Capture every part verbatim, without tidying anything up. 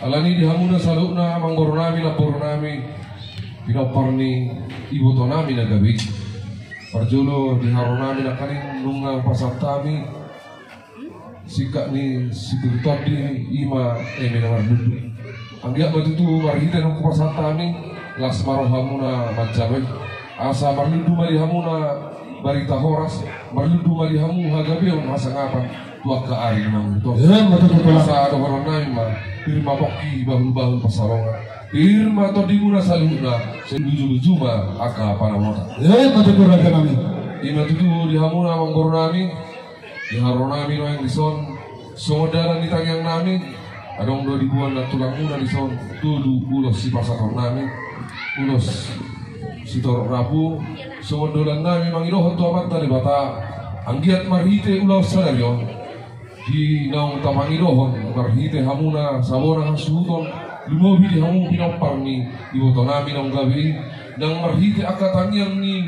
Alani di hamuna saluhutna amangboru nami, namboru nami, pinompar ni iboto nami na gabe i. Parjolo di haroro nami nangkaning nunga hupasahat hami singkat ni siturut tondi, i ma eme na marlundu. Anggiat ma tutu marhite naung hupasahat hami, las ma rohamuna manjalo i. Asa marlundu ma di hamuna barita horas, marlundu ma di hamu hagabeon, hasangapan tu angka ari na mangihut on. Emma tutu, Tulang. Asa dohonon nami ma, pir ma pongki bahulbahul pansalongan, pir ma tondimuna saluhutna, sai luju-luju ma angka panamotan. Emma tutu, Raja nami. I ma tutu di hamuna amangboru nami, di haroro nami nuaeng dison, songon dalan ni tangiang nami, adong do diboan nantulangmuna dison, tolu ulos sipasahaton nami, ulos sitorop rapu, songon dalan nami mangidohon tu Amanta Debata, anggiat marhite ulaon sadari on, di naung tapangidohon marhite hamuna sabona hasuhuton, lumobi di hamu pinompar ni iboto nami naung gabe i, nang marhite angka tangiang ni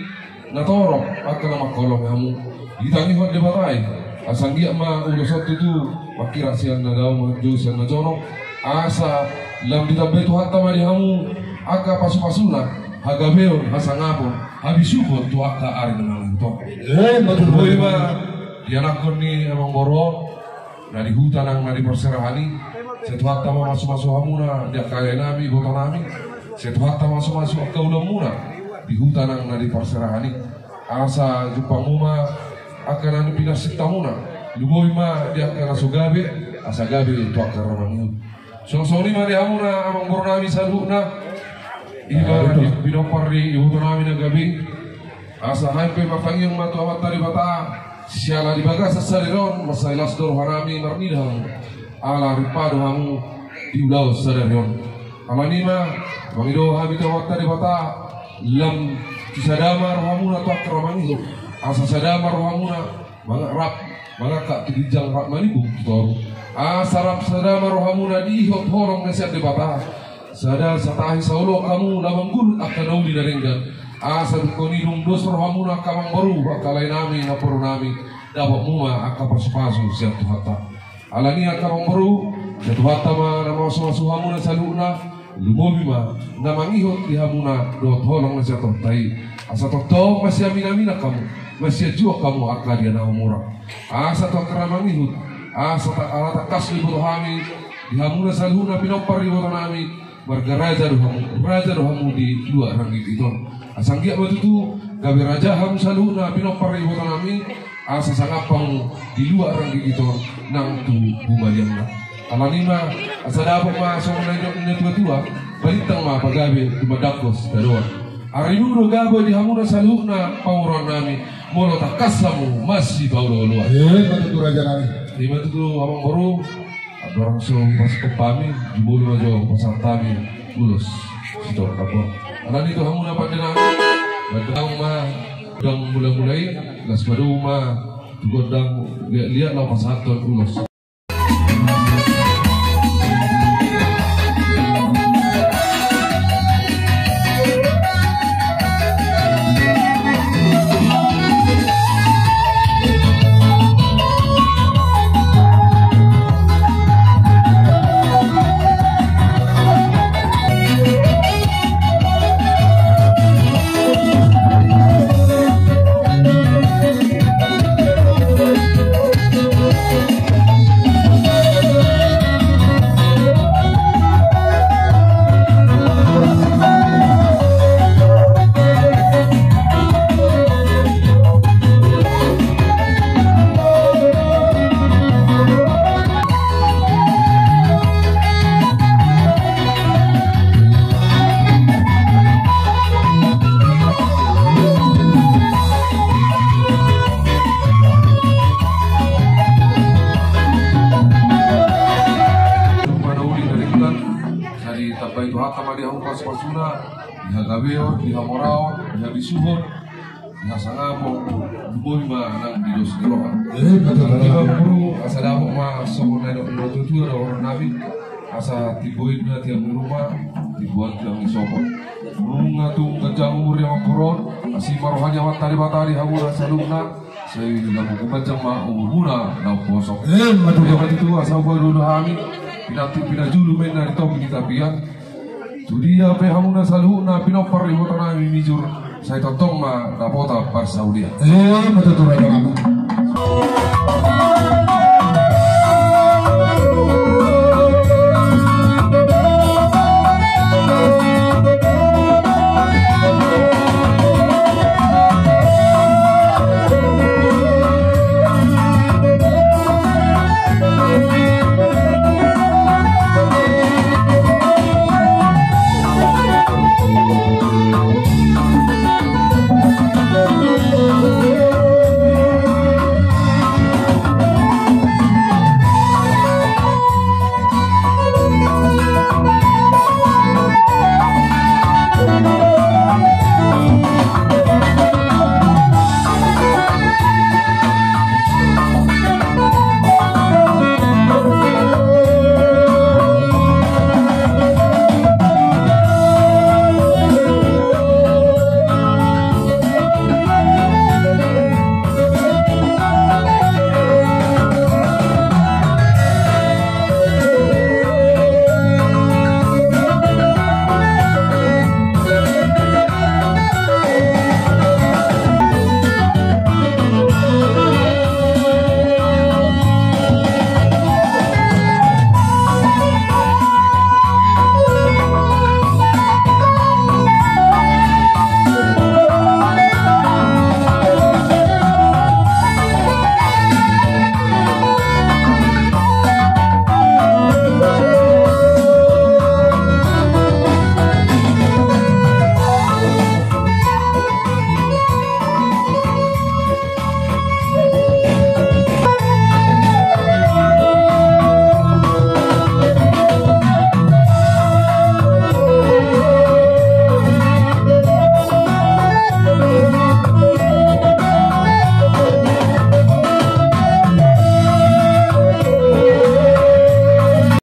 na torop angka na mangkaholongi hamu, ditangihon Debata i, asa anggiat ma ulos on tutu mangkirap sian na dao, manjou sian na jonok, asa lam ditambai Tuhanta ma di hamu angka pasupasuna, hagabeon, hasangapon, habisuhon tu angka ari na mangihut on. Emma tutu. Boi ma di anakkon ni amangboru on, na di huta nang na di parserahan i, sai Tuhanta ma mamasumasu hamuna di angka lae nami, iboto nami, sai Tuhanta ma mamasumasu angka ulaonmuna di huta nang na di parserahan i. Asa jumpangmu ma angka na pinarsintamuna, lumobi ma di angka na so gabe, asa gabe tu angka na mangihut. Songon i ma di hamuna amangboru nami saluhutna, i ma di pinompar ni iboto nami na gabe i. Asa hami pe martangiang ma tu Amanta Debata, siala di bagasan sadari on, mansai las do roha nami marnida hamu, ala ripado hamu di ulaon sadari on. Alani i ma mangido hami tu Amanta Debata, lam tu sada ma rohamuna tu angka na mangihut, asa sada ma rohamuna manga-, rap mangangkat tu ginjang, rap manimbung tu toru. Asa rap sada ma rohamuna diihot holong na sian Debata. Sada satahi saoloan hamu na manggulut angka na uli na denggan. Asa dungkon i dung dos rohamuna angka amangboru, angka lae nami, namboru nami, dapotmu ma angka pasupasu sian Tuhanta. Alani i angka amangboru, sai Tuhanta ma na mamasumasu hamuna saluhutna, lumobi ma na mangihut di hamuna dohot holong na sian Tuhanta i. Asa tongtong masiaminaminang hamu, masianjuan hamu angka dia na umurang. Asa tu angka na mangihut, asa ta-, ala tangkas do diboto hami, di hamuna saluhutna pinompar ni iboto nami, marga raja do hamu, raja do hamu di luat ranggit i ton. Asa anggiat ma tutu gabe raja hamu saluhutna pinompar ni iboto nami, asa sangap hamu di luat ranggit i ton nang tu humaliangna. Alani i ma, asa dapot ma songon na nidok ni natuatua, balintang ma pagabe, tumandangkos tadoan. Ari nunga do gabe di hamuna saluhutna pamoruon nami, molo tangkas hamu masipaolooloan. Emma tutu, raja nami. Ima tutu amangboru. Andorang so hupasahat hami, jumolo ma jo hupasahat hami ulos sitorop rapu on. Alani i tu hamuna pande nami, gondang ma, gondang mulamula i, laos padomu ma tu gondang liatliat laho pasahathon ulos. Mana uli dari bulan, dari tambai Tuhanta ma di hamu pasupasuna, di hagabeon, di hamoraon, di habisuhon, di hasangapon, lumobi ma nang di dos ni roha. Eh, betul, betul. Ima boru, asa dapot ma songon na nidok ni natuatua dohonon nami, asa timbo inna tiang ni ruma, timbo anak tiang ni sopo. Nunga tung ganjang umur ni amangboru on, asi ma roha ni Amanta Debata di hamuna saluhutna, sai na mangumumpanjang ma umurmuna na umposo. Eh, betul. Ima tutu, asa hupaduahon hami. Pinantik pinajulu ma inna di topi ni tapian. Tu dia pe hamuna saluhutna pinompar ni ibotonami mijur, sai tongtong ma dapotan parsaulian. Emma tutu, raja nami.